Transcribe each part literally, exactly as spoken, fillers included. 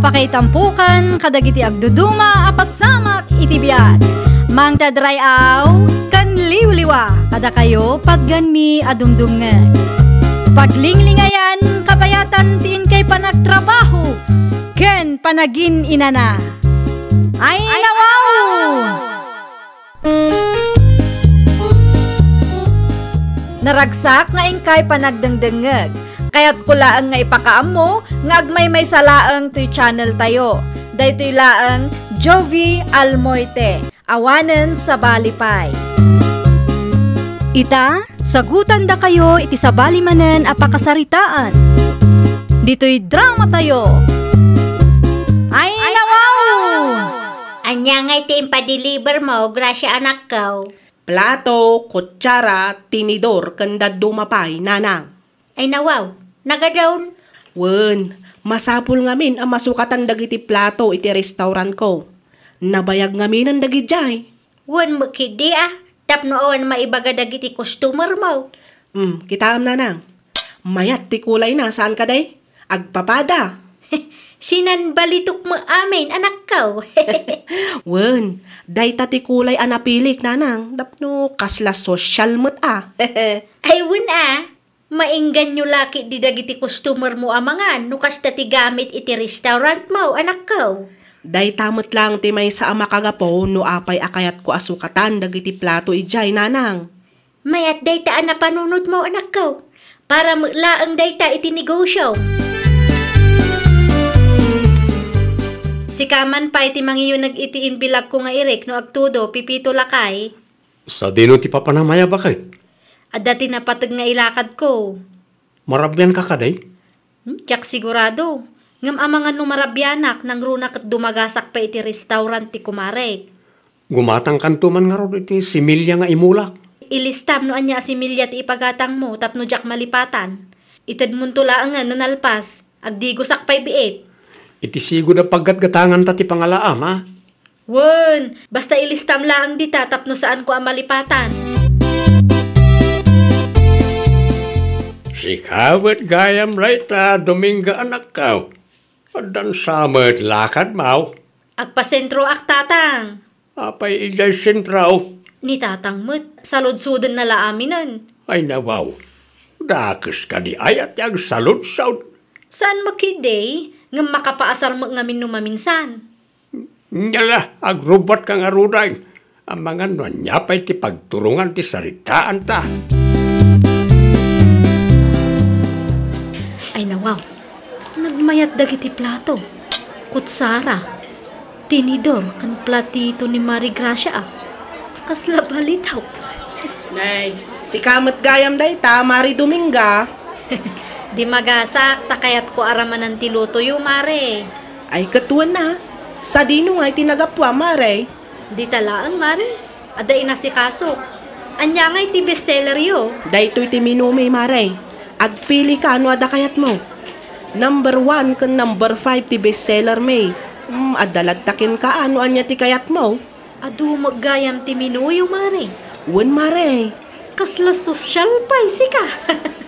Pakaitampokan kadagiti agduduma a pasamak iti biag. Mangted ray-aw ken liwliwa kadakayo patgenmi a dumdumngeg. Paglinglingayan kabayatan ti inkay panagtrabaho ken panagin-inana. Ay, nawaw! Naragsak nga inkay panagdengdengngeg. Kayatko laeng nga ipakaammo nga agmaymaysa laeng toy channel tayo. Daytoy laeng Jovie Almoite, awanen sabali pay. Ita, sagutandakayo iti sabali manen a pakasaritaan. Ditoy drama tayo. Ay, nawaw! Ania ngay ti impadeliver mo, Gracia anakko? Plato, kutsara, tinidor, ken dadduma pay, nanang. Ay nawaw, nagadun. Wen, masapul ngamin a masukatan dagiti plato iti restaurantko. Nabayag ngaminen dagidiay. Wen met ketdi a, tapno awan maibaga dagiti customer mo. Hmm, kitaem, nanang. Mayat ti kulayna, saan kadi? Agpapada. Sinanbalitok met amin, anakko. Wen, dayta ti kulay a napilik, nanang, tapno kasla sosyal met a. Ay, wen a, maingganyo la ketdi dagiti customer mo a mangan no kasta ti gamit iti restaurant mo, anakko. Dayta met laeng ti maysa a makagapu no apay a kayatko a sukatan dagiti plato idiay, nanang. Mayat dayta a napanunotmo, anakko. Para met laeng dayta iti negosio. Sika man pay ti mangiyuneg iti imbilagko nga irik no agtudo, pipito lakay. Sadino ti papanam aya baket? Adda ti napateg nga ilakadko. Marabianka kadi? Hmm, diak sigurado. Ngem amangan no marabianak, nangruna ket dumagasak pay iti restaurant ti kumarek. Gumatangkanto man ngarud iti similya nga imulak. Ilistam no ania a similya ti ipagatangmo tapno diak malipatan. Itedmonto laengen no nalpas, agdigosak pay biit. Iti sigud a paggatgatanganta ti pangalaam, a? Wen, basta ilistam laeng dita tapno saanko a malipatan. Sika met gayam dayta, Dominga anakko. Addan sa met lakadmo? Agpasentroak, tatang. Apay idiay sentro? Ni tatang met, saludsodenna la aminen. Ay nawaw, dakes kadi aya ti agsaludsod? Saan met ketdi, ngem makapaasar met ngamin no maminsan. Nyala, agrubbuatka ngaruden. Amangan no ania pay ti pagturongan ti saritaanta. Ay nawaw, nagmayat dagiti plato, kutsara, tinidor ken platito ni Mari Gracia a. Kasla balitok. Nay, sika met gayam dayta, Mari Dominga. Di magasak, ta kayatko a ramanan ti lutoyo, Mare. Ay, ket wen a. Sadino ngay ti nagapuam, Mare? Dita laeng, Mare. Adda inasikasok. Ania ngay ti bestselleryo? Daytoy ti menumi, Mare. Agpilika no adda kayatmo. Number one ken number five ti bestsellermi. Hmm, adda latta kenka a no ania ti kayatmo. Adu met gayam ti menuyo, Mare. Wen, Mare. Kasla sosyal pay sika.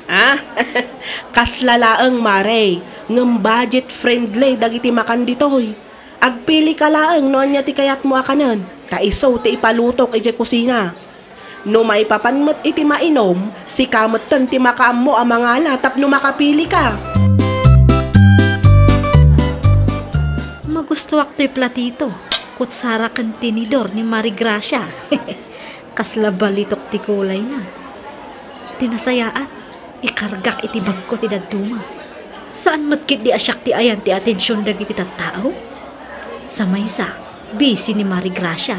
Ah, kasla laeng, Mare. Ngem budget friendly dagiti makan ditoy. Agpilika laeng no ania ti kayatmo a kanen, ta isu ti ipalutok idiay kusina. No maipapan met iti mainum, sika metten ti makaammo a mangala tapno makapilika. Magustoak toy platito, kutsara ken tinidor ni Mari Gracia. Kasla balitok ti kulayna. Ti nasayaat, ikargak iti bagko ti dadduma. Saan met ketdi a siak ti ayan ti atension dagiti tattao. Sa maysa, busy ni Mari Gracia.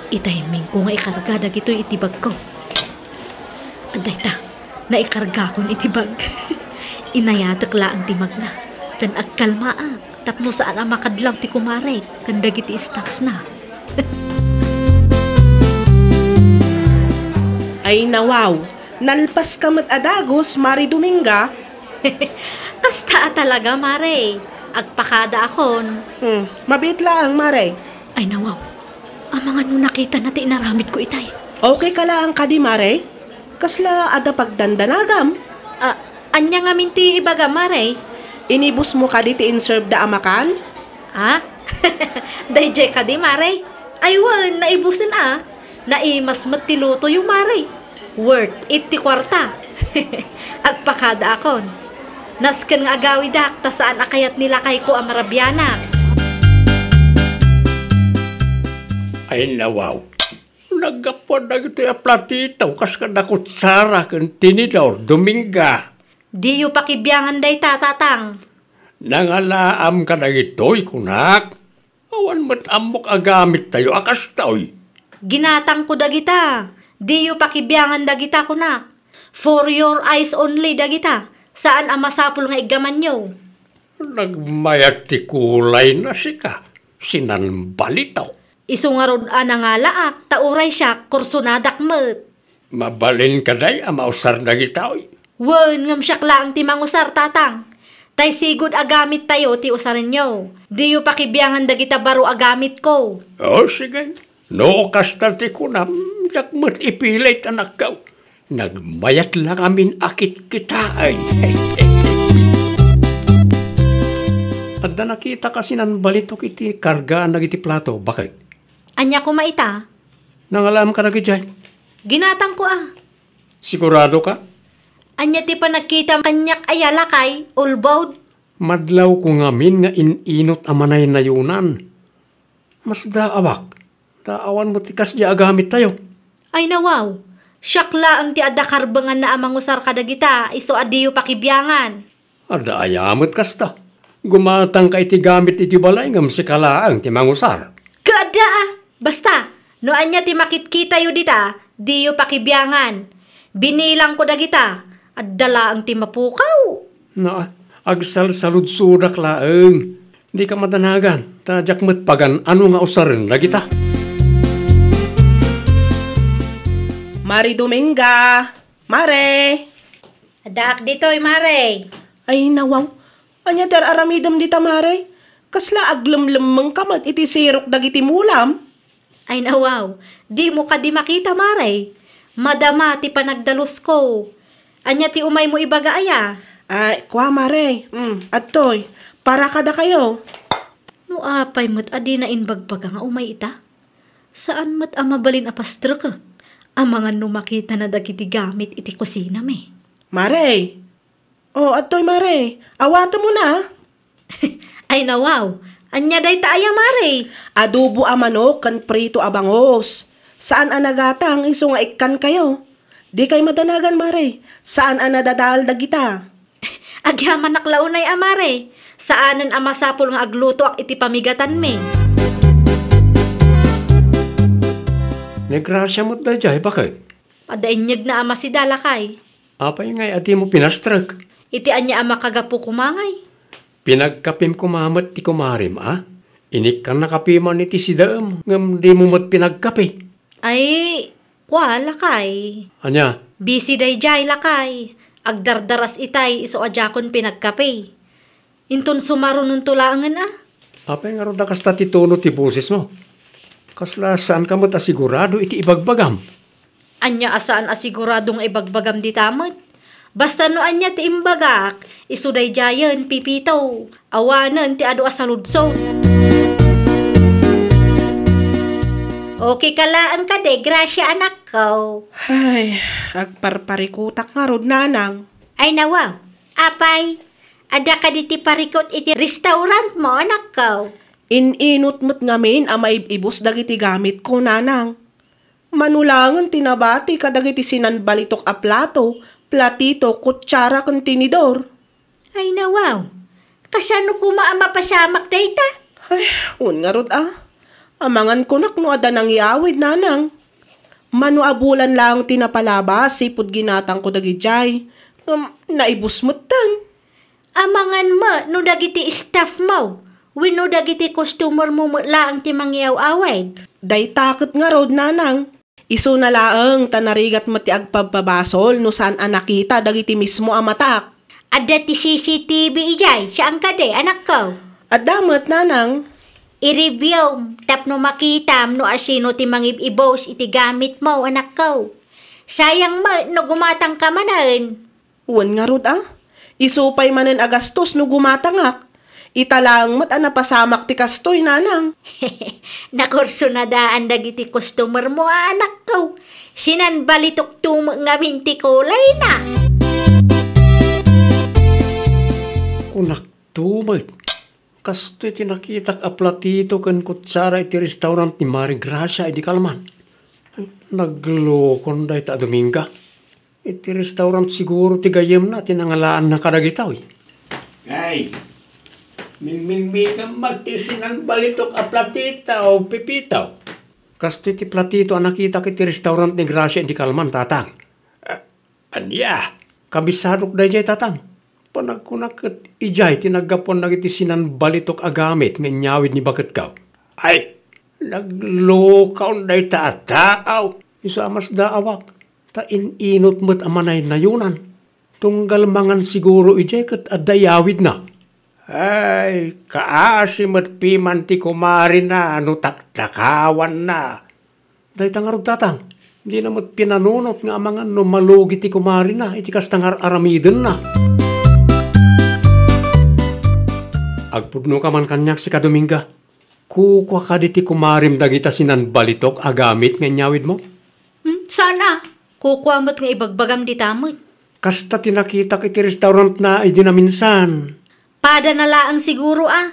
Itimingko nga ikarga dagitoy iti bagko. Adda ita, naikargakon iti bag. Inayatek laeng ti magna, ken agkalmaak tapno saan a makadlaw ti kumarek ken dagiti staffna. Ay, nawaw, nalpaska met a dagus, Mari Dominga. Kasta a talaga, Mare. Agpakadaakon. Hmm, mabiit laeng, Mare. Ay, nawaw. Amangan no nakitana ti inaramidko itay. Okay ka laeng kadi, Mare? Kasla adda pagdandanagam? Ah, ania ngamin ti ibaga, Mare? Inibusmo kadi ti inserveda a makan? Ha? Daydiay kadi, Mare? Ay wen, naibusen a. Naimas met ti lutoyo, Mare. Worth it ti kuarta. Agpakadaakon. Nasken nga agawidak ta saan a kayat ni lakayko a marabianak. Ay, nawaw. Naggapuan dagitoy a platito kas kada kutsara ken tinidor, Dominga. Diyo pakibiangan dayta, Tatang. Nangalaam kadagitoy, kunak. Awan met ammok a gamittayo a kastoy. Ginatangko dagita. Diyo pakibiangan dagita, kunak. For your eyes only dagita. Saan a masapul nga iggamanyo. Nagmayat ti kulayna sika, sinanbalitok. Isu ngarud a nangalaak, ta uray siak, kursunadak met. Mabalin kadi a mausar dagitoy? Wen, ngem siak laeng ti mangusar, Tatang. Tay sigud a gamittayo ti usarenyo. Diyo pakibiangan dagita baro a gamitko. O, sige. No kasta ti kunam, diak met ipilit, anakko. Nagmayat la ngamin a kitkitaen. Adda nakitaka sinanbalitok iti kargaan dagiti plato, baket? Ania koma ita? Nangalaam ka dagijay? Ginatangko a. Sigurado ka? Ania ti panagkitam kaniak aya, lakay, ulbod? Madlawko ngamin nga in-inut a manaynayonan. Masdaawak, ta awan met ti kasdiay a gamittayo. Ay nawaw, siak laeng ti adda karbenganna a mangusar kadagita, isu a diyo pakibiangan. Adda aya met kasta. Gumatangka iti gamit iti balay ngem sika laeng ti mangusar. Kaadda a! Basta, no ania ti makitkitayo dita, diyo pakibiangan. Binilangko dagita, adda laeng ti mapukaw. Naa, agsalsaludsodak laeng. Dika madanagan, ta diak met pagan-ano nga usaren dagita. Mari Dominga! Mare! Addaak ditoy, Mare. Ay, nawaw. Ania ti ar-aramidem dita, Mare? Kasla aglemlemmengka met iti sirok dagiti mulam? Ay, nawaw. Dimo kadi makita, Mare. Madama ti panagdalusko. Ania ti umaymo ibaga aya? Ay, kua, Mare. Mm, adtoy. Para kadakayo. No apay met a dina imbagbaga nga umay ita? Saan met a mabalin a pastrekek. Amangan no makitana dagiti gamit iti kusinami. Mare! O, adtoy, Mare. Awatemon a. Ay, nawaw. Ania dayta aya, Mare? Adobo a manok ken prito a bangus. Saan a nagatang isu nga ikkankayo. Dikay madanagan, Mare. Saan a nadadael dagita. Agyamanak la unay a, Mare. Saanen a masapul nga aglutoak iti pamigatanmi. Ni Gracia met daydiay, baket? Adda inyegna a masida, lakay. Apay ngay a dimo pinastrek? Iti ania a makagapu koma ngay? Pinagkapim koma met ti kumarem a? Inikkannakapiman iti sidaem, ngem dimo met pinagkapi. Ay, kua, lakay. Ania? Busy daydiay, lakay. Agdardaras itay isu a diakon pinagkapi. Inton sumarunonto laengen a. Apay ngarud a kasta ti tono ti bosesmo? Kasla saanka met a sigurado iti ibagbagam? Ania a saan a sigurado nga ibagbagam dita met? Basta no ania ti imbagak, isu daydiayen, Pipito. Awanen ti adu a saludsod. Okay ka laeng kadi, Gracia, anakko. Ay, agparparikutak ngarud, nanang. Ay nawa, apay, adda kadi ti parikut iti restaurantmo, anakko? In-inut met ngamin a maib-ibus dagiti gamitko, nanang. Mano laengen ti nabati kadagiti sinanbalitok a plato, platito, kutsara ken tinidor. Ay nawaw, kasano koma a mapasamak dayta? Ay, wen ngarud a. Amangan kunak no adda nangyawid, nanang. Mano a bulan laeng ti napalabas, sipud ginatangko dagidiay. Ngem naibus metten. Amangan met no dagiti staffmo, wenno dagiti customermo met laeng ti mangyaw-awid? Dayta ket ngarud, nanang. Isuna laeng ta narigat met ti agpabbabasol no saan a nakita dagiti mismo a matak. Adda ti C C T V idiay, saan kadi, anakko? Adda met, nanang. I-review tapno makitam no asino ti mangib-ibus iti gamitmo, anakko. Sayang met no gumatangka manen. Wen ngarud a, isu pay manen a gastos no gumatangak. Ita laeng met a napasamak ti kastoy, nanang. Nakursunadaan dagiti customer mo a anakko. Sinanbalitokto met ngamin ti kulayna. Kunakto met, kastoy ti nakitak a platito ken kutsara iti restaurant ni Mari Gracia idi kalman. Naglokon dayta a Dominga. Iti restaurant siguro ti gayyemna ti nangalaanna kadagitoy. Ay, mingmingmikam met ti sinanbalitok a platito, Pepito. Kastoy ti platito a nakitak iti restaurant ni Gracia idi kalman, tatang. Ah, ania? Kabisadok daydiay, tatang. Panagkunak ket idiay ti naggapuan dagiti sinanbalitok a gamit nga inyawid ni baketko. Ay, naglukaon dayta a tao. Isu a masdaawak, ta in-inut met a manaynayonan. Tunggal mangan siguro idiay ket adda iyawidna. Ay, kaasi met piman ti kumarina no taktakawanna. Dayta ngarud, tatang, dina met pinanunot nga amangan no malugi ti kumarina iti kasta nga ar-aramidenna. Agpudnoka man kaniak, sika Dominga. Kukua kadi ti kumarim dagita sinanbalitok a gamit nga inyawidmo? Hmm, saan a? Kukua met nga ibagbagam dita met. Kasta ti nakitak iti restaurantna idi naminsan. Padana laeng siguro a.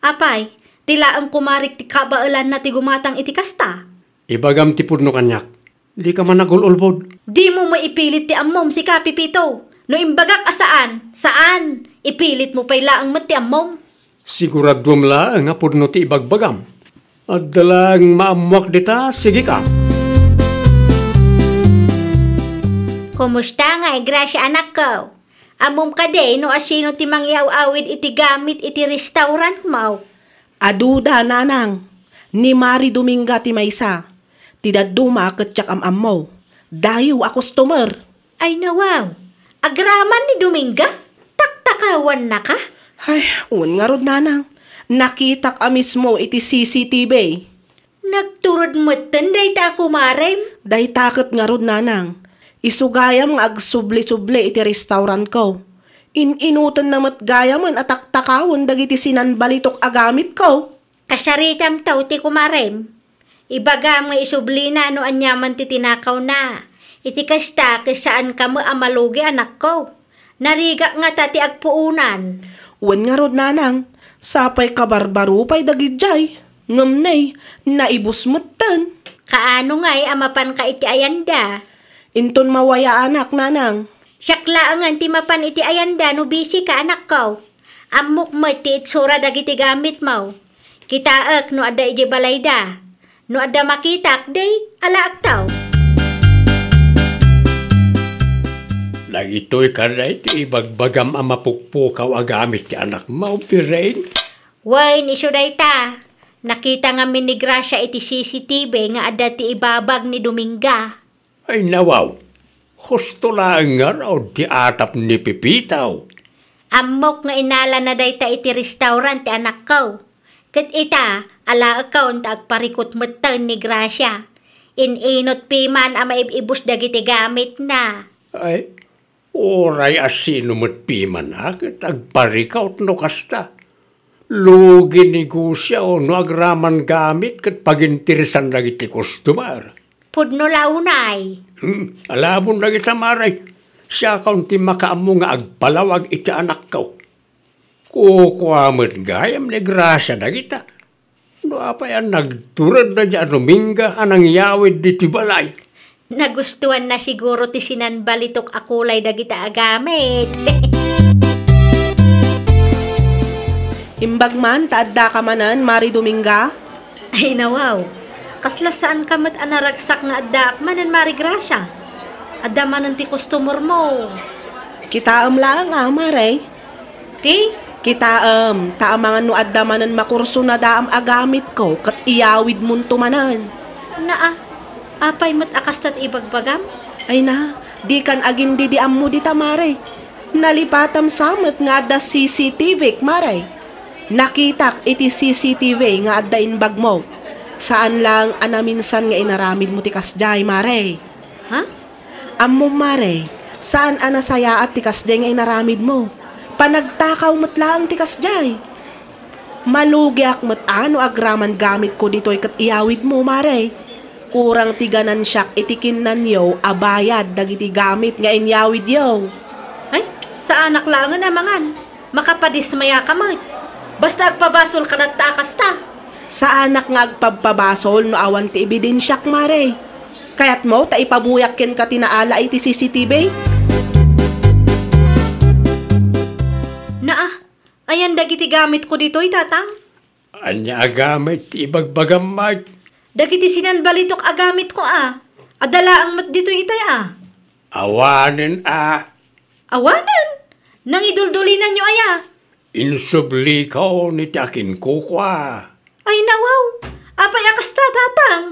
Apay, ti laeng kumarik ti kabaelanna ti gumatang iti kasta. Ibagam ti pudno kaniak. Dika managul-ulbod. Dimo met ipilit ti ammom, sika, Pepito. No imbagak a saan, saan. Ipilitmo pay laeng met ti ammom. Siguraduem laeng a pudno ti ibagbagam. Adda laeng maammoak dita, sigika. Kumusta ngay, Gracia, anakko? Ammom kadi no asino ti mangiaw-awid iti gamit iti restaurantmo? Aduda, nanang. Ni Mari Dominga ti maysa. Ti dadduma ket diak am-ammo. Dayo a customer. Ay, nawaw. Agraman ni Dominga? Taktakawannaka? Ay, wen ngarud, nanang. Nakitak a mismo iti C C T V. Nagturod metten dayta a kumarem? Dayta ket ngarud, nanang. Isu gayam nga agsubli-subli iti restaurantko. In-inutenna met gayamen a taktakawen dagiti sinanbalitok a gamitko. Kasaritamto ti kumarem. Ibagam nga isublina no aniaman ti tinakawna. Iti kasta, ket saanka met a malugi, anakko. Narigak ngata ti agpuonan. Wen ngarud, nanang, sapay kabarbaro pay dagidiay. Ngem nay, naibus metten. Kaano ngay a mapanka iti ayanda? Inton mawayaanak, nanang. Siak laengen ti mapan iti ayanda no bisika, anakko. Ammok met ti itsura dagiti gamitmo. Kitaek no adda idiay balayda. No adda makitak, di, alaekto. Dagitoy kadi ti ibagbagam a mapukpukaw a gamit ti anakmo, Piring? Wen, isu dayta. Nakita ngamin ni Gracia iti C C T V nga adda ti ibabag ni Dominga. Ay, nawaw. Husto laeng ngarud ti atap ni Pepito. Ammok nga inalana dayta iti restaurant ti anakko. Ket ita, alaekon ta agparikut metten ni Gracia. In-inut piman a maib-ibus dagiti gamitna. Ay, uray asino met piman a ket agparikut no kasta. Lugi negosio no agraman gamit ket paginteresan dagiti customer. Pudno la unay. Hmm, alamon dagita, Mare. Siakon ti makaammo nga agpalawag iti anakko. Kukua met gayam ni Gracia dagita. No apay a nagturedna diay a Dominga a nangyawid ditoy balay? Nagustuanna siguro ti sinanbalitok a kulay dagita a gamit. Imbag man ta addaka manen, Mari Dominga? Ay, nawaw. Kasla saanka met a naragsak nga addaak manen, Mari Gracia. Adda manen ti customer mo. Kitaem laeng a, Mare. Ti? Kitaem, ta amangan no adda manen makursunadaam a gamitko ket iyawidmonto manen. Naa, apay met a kasta ti ibagbagam? Ay na, dikan agindidi ammo dita, Mare. Nalipatam sa met nga adda C C T V, Mare. Nakitak iti C C T V nga adda imbagmo. Saan laeng a naminsan nga inaramidmo ti kasdiay, Mare. Ha? Ammom, Mare, saan a nasayaat ti kasdiay nga inaramidmo. Panagtakaw met laeng ti kasdiay. Malugiak met a no agraman gamitko ditoy ket iyawidmo, Mare. Kurang ti ganansiak iti kinnanyo a bayad dagiti gamit nga inyawidyo. Ay, saanak laengen a mangan. Makapadismayaka met. Basta agpabasolka latta a kasta. Saanak nga agpabpabasol no awan ti ebidensiak, Mare. Kayatmo ta ipabuyak kenka ti naala iti C C T V? Naa, ayan dagiti gamitko ditoy, Tatang? Ania a gamit ti ibagbagam, Mike? Dagiti sinanbalitok a gamitko a. Adda laeng met ditoy itay a. Awanen a. Awanen? Nangiduldulinanyo aya? Insubliko ni ti akinkukua. Ay, nawaw. Apay a kasta, Tatang?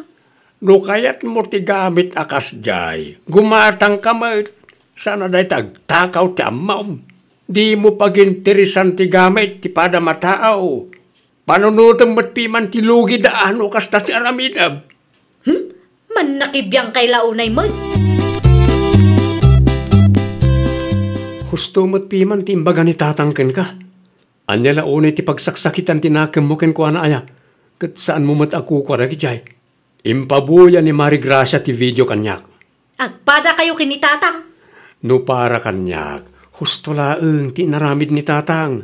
No kayatmo ti gamit a kasdiay, gumatangka met. Saan a dayta agtakaw ti ammom. Dimo paginteresan ti gamit ti padam a tao. Panunotem met piman ti lugida a no kasta ti aramidem. Hmm? Mannakibiangkay la unay met. Husto met piman ti imbaga ni Tatang kenka. Ania la unay ti pagsaksakitan ti nakemmo kenkuana aya, ket saanmo met a kukua dagidiay? Impabuya ni Mari Gracia ti video kaniak. Agpadakayo ken ni Tatang. No para kaniak, husto laeng ti inaramid ni Tatang.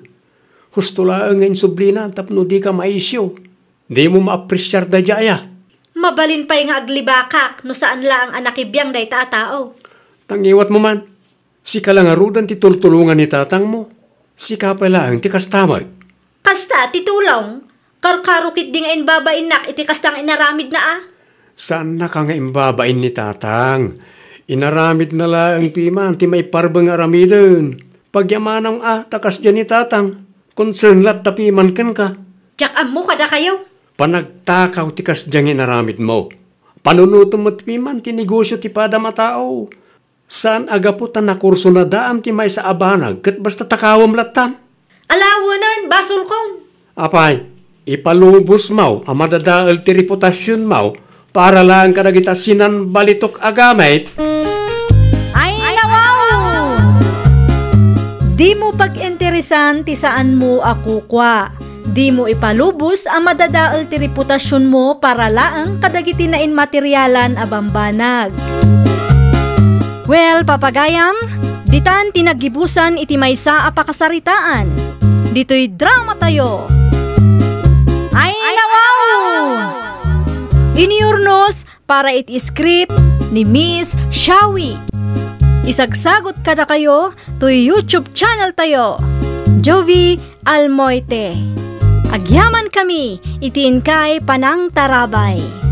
Husto laeng nga insublina tapno dika maisyo. Dimo maapresiar daydiay a. Mabalin pay nga aglibakak no saan laeng a nakibiang dayta a tao. Ta ngiwatmo man, sika la ngaruden ti tultulongan ni Tatangmo. Sika pay laeng ti kasta met. Kasta ti tulong. Karkaro ketdi nga imbabainnak iti kasta nga inaramidna a. Saannaka nga imbabain ni Tatang. Inaramidna laeng piman ti maiparbeng nga aramiden. Pagyamanam a ta kasdiay ni Tatang. Concern latta piman kenka. Diak ammo kadakayo. Panagtakaw ti kasdiay nga inaramidmo. Panunotem met piman ti negosio ti padam a tao. Saan a gapu ta nakursunadaam ti maysa a banag ket basta takawem lattan. Ala, wen, basolkon. Apay, ipalubosmaw a madadael ti reputasionmaw para laeng kadagita sinanbalitok a gamit. Ay, nawaw! Dimo pag-interesan ti saanmo a kukua. Dimo ipalubos a madadael ti reputasionmo para laeng kadagiti nainmaterialan a bambanag. Well, papagayam, ditan ti naggibusan iti maysa a pakasaritaan. Ditoy dramatayo. Ay, nawaw! Inurnos para iti script ni Miss Shawi. Isagsagot kadakayo toy YouTube channel tayo, Jovi Almoite. Agyaman kami iti inkay panangtarabay.